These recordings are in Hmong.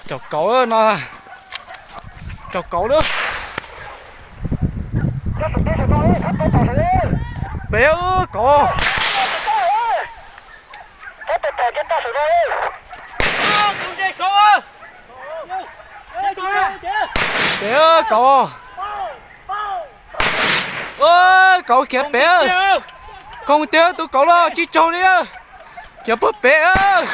Caum kauv no, caum kauv lawm. Pem kauv. Pem kauv. Kauv khiav pem. Koog tiag, tus kauv los tsis tsaug li. Khiav puag pem.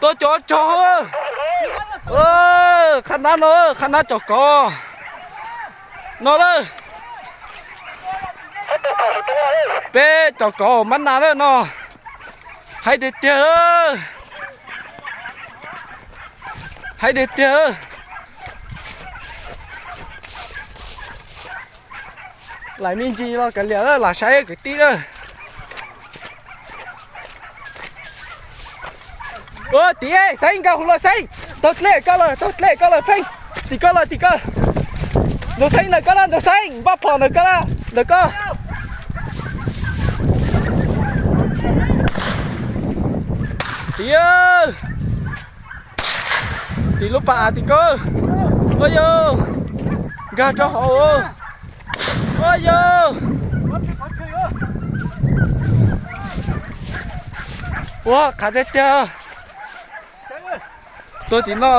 Tua cov rog. Qhab nab no, qhab nab caum kauv no lawm. Peb caum kauv mab nas lawm no. Haib tiag tiag. Haib tiag tiag. Laim me ntsis los kav liam, lam saib kwv tij lawm. Ua tim Xeeb, nkag hauv los Xeeb. Taug dlej koj lawm, taug dlej koj lawm Pheej. Tim koj lawm, tim koj. Ntawd Xeeb, ntawm koj lawm, ntawd Xeeb, npaj phom ntawm koj lawm, ntawm koj. Tim, tim lub pas tim koj. Ua yog, nkag rau hauv. Ua yog. Ua qhav tiag tiag. Tua tim no.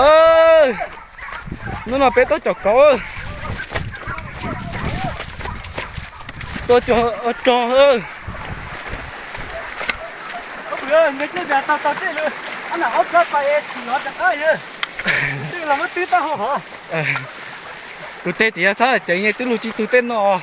Hnub no peb tuaj caum kauv. Tua cov rog. Kuv tej tim txhob ceev, twb luag tsis txug tej no.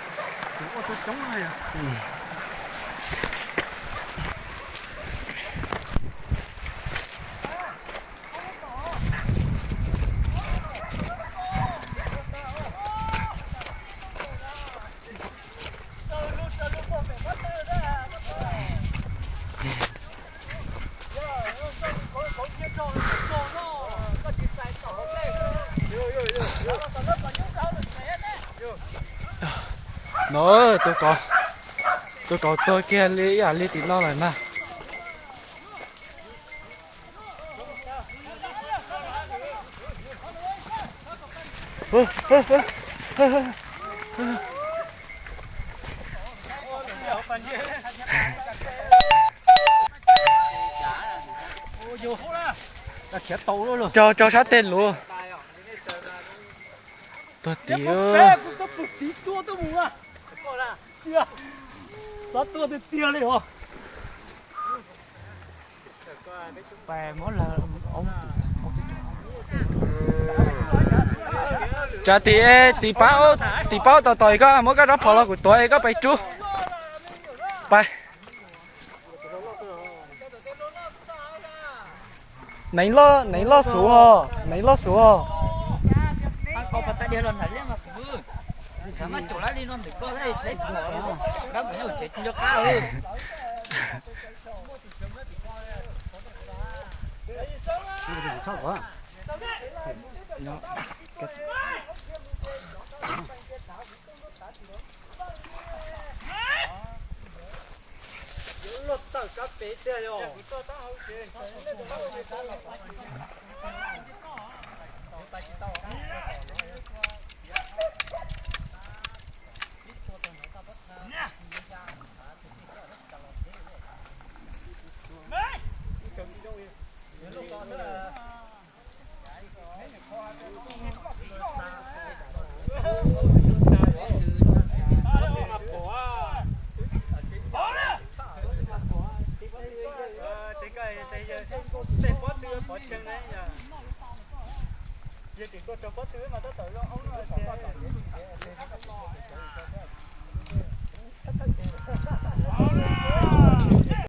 No, tus kauv, tus kauv tuag kiag li ib yam li tim no lawm na. Tso, tso sab teg luv. Tuag tim. Tsa tim, tim paub, tim paub tos tos koj muab koj rab phom los kuv tuav es koj pais rub. Pais. Neev loj, neev loj xuv os, neev loj xuv os.